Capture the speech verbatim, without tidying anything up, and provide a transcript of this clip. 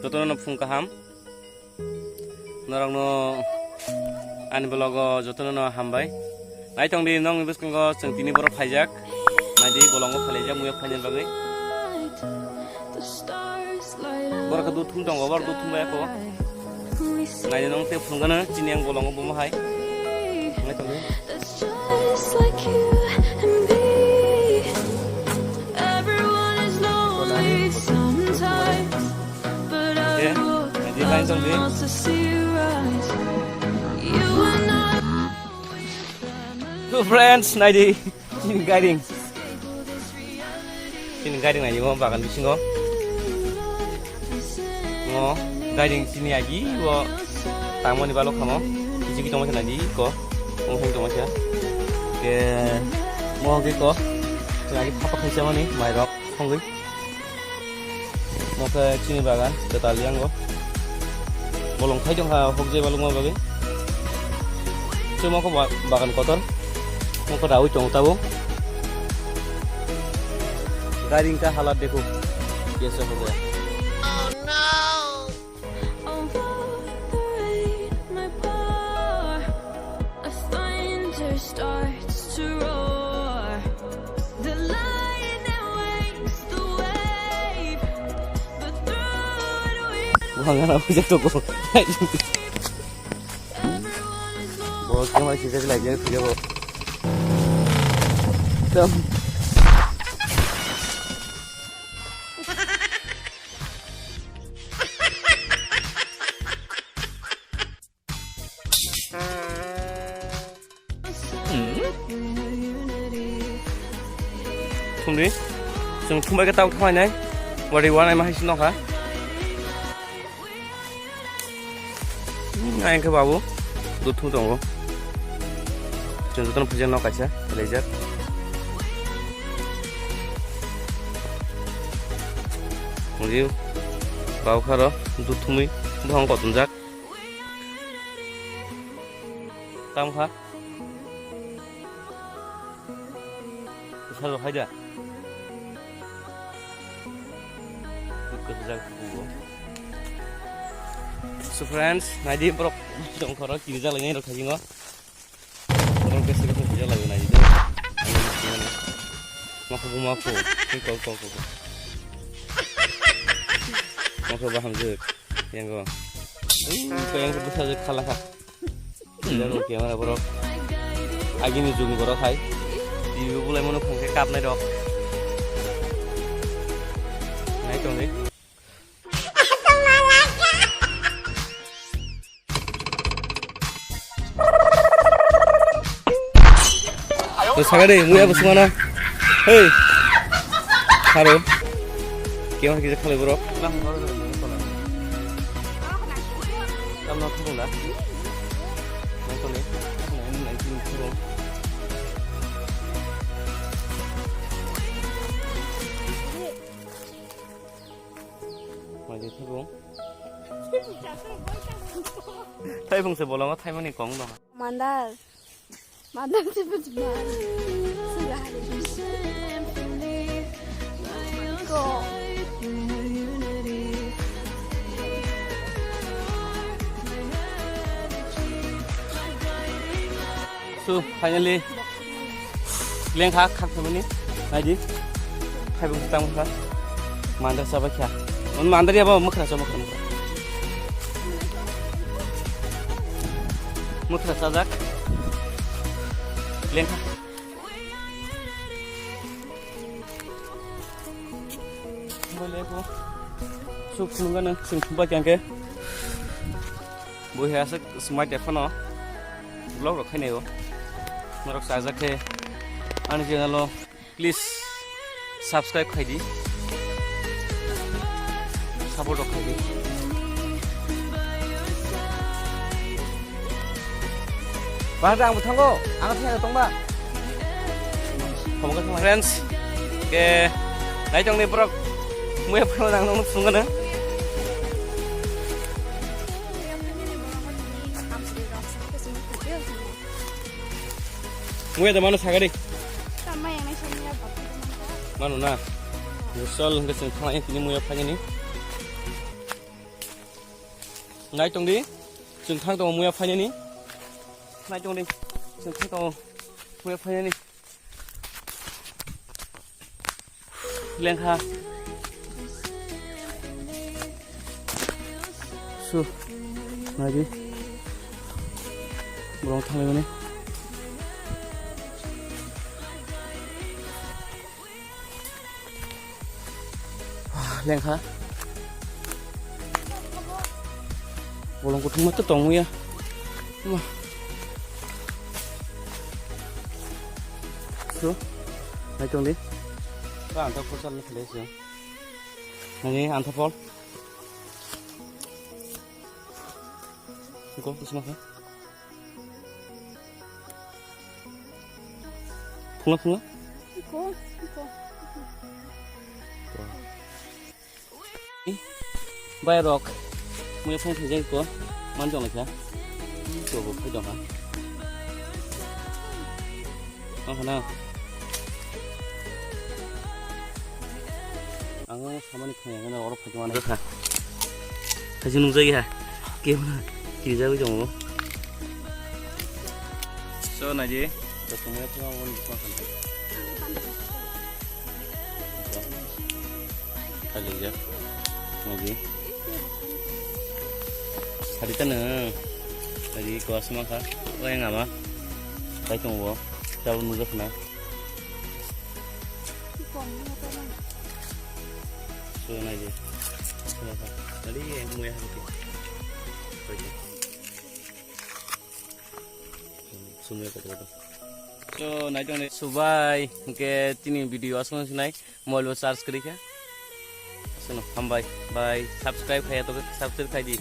Jotono no phung kaham. Norokno ani vlog o jotono no hambai. Naitong di nokni bwskango chwng tini borok phaijak. Naidi bolongo phalaijak muya phainani bagwi. Borok khe dut thum tongo, borok dut thum bai kho. Naidi nong te phunukgano chini ang bolongo bomo hai. Naitong di. Just like you and me. Everyone is lonely sometimes, but I Yeah, walk I did find something. Miles to see you rise. You and I. So friends, naidi chini gairing. Chini gairing naidi mo bagan bisingo. Mo gairing chini agi bo tangmani balo khamo. Kisi ki tongma naidi ko. Mo heng tongma khe. Ke mo ge ko. Agi papa khaisa mani mairok khongwi. Mo khe chini bagan kwtal yango. Bolong khai tongkha hokjai balukma bagwi. Chwng mo khe ba-, bagan kotor. Mo khe rawi tongo tabuk. Gari wngkha halat dekho. Yes, hokjai. Over the rain, my power. A thunder starts to roar. The lightning wakes the wave, but through it we Wah, ngana bujak toko. Everyone is Bo kemai sijak lai jeng sijak bo. Tam. Thumdi. Chwng thumbai khe tabuk thanglai nai. Wari wanai ma hai se nokha. Hmm, ayang khe babu. Dut thum tongo. Chwng jotono phaijak nok kaisa. Laijak. Mudi. Babu kharo. Dut thumui. Buphang kotonjak. Tamo kha? Bwsa rok hai da? Dukha swijak kugo. So friends, naidi borok tongkhoro kirijak lainai rok thajingo. Borok besi rok kirijak laio naidi. Makho buma kho. Kol kol kol. Makho bahamjak. Yango. Ui, kayang bwsa jak khala kha. Jago camera borok. Agini jugni borok hai. T V bulai mano khungkhe kapnai rok. Nai tongdi. To saga de, muya bwsmana. Hey. Haro. Kiyang kisa khalai borok. Tamno thung da. Nangkole. Mai de thung. Thaibung se bolongo thaimani kong dong. Mandar. Mandar se bujma. Suga. Ko. So, finally, lengkha khak thumani. Naidi. Thaibung tang kha. Mandar sabai kha. On mandar ya ba mukra sa mukra mukra. Mukra sajak. Lengkha. Boleko. Suk sunga na sing thumba kyang ke. Bo he aswk smai te phano. Vlog rok khainai o. Norok sajak khe ani channel o. Please subscribe khai di. Support rok khai di. Bahar ang bwthango, ang thaya tongba. Friends, ke naitong ni borok muya phano nang nang phungo na. Muya da mano sagari. Tama yang nai samya bapti mano na. Musal hingga sing thang yang tini muya phani ni. Nai tong di, chwng thang tongo muya phainani. Nai tong di, chwng thang tongo muya phainani. Lengkha. Su, nai di. Borok thanglaimani. Lengkha. Bolong kuthung ma to tong ya. Ma. So, nai tong di. Ka ang ta phosal ni khlai se. Nai ang ta phol. Ko, isma ka. Phunga, phunga. Iko, iko. Bai rok. Mui phung phung jeng ko. Man jong lekha. Ko bo phai dong ha. Ang hana. Ang samani khaya na oro phai dong ha. Kaisa nungjak ya. Kebo na kirijagwi tongo. So, naidi, kaisa nungjak tongo, aboni bwkhak khan. Khalijak, naidi. Sadi tano, naidi, kwasma kha, oyang ama, kai tongo, tabuk nungjak khna. So, naidi, kwasma kha, naidi, muya hamki. Sumya kotor kotor. So, nai tong nai. So, bye. Hingke tini video aswk sinai. Mobile bo charge kwrwi kha. Aswkno hambai. Bye. Subscribe khaiya to subscribe khai di.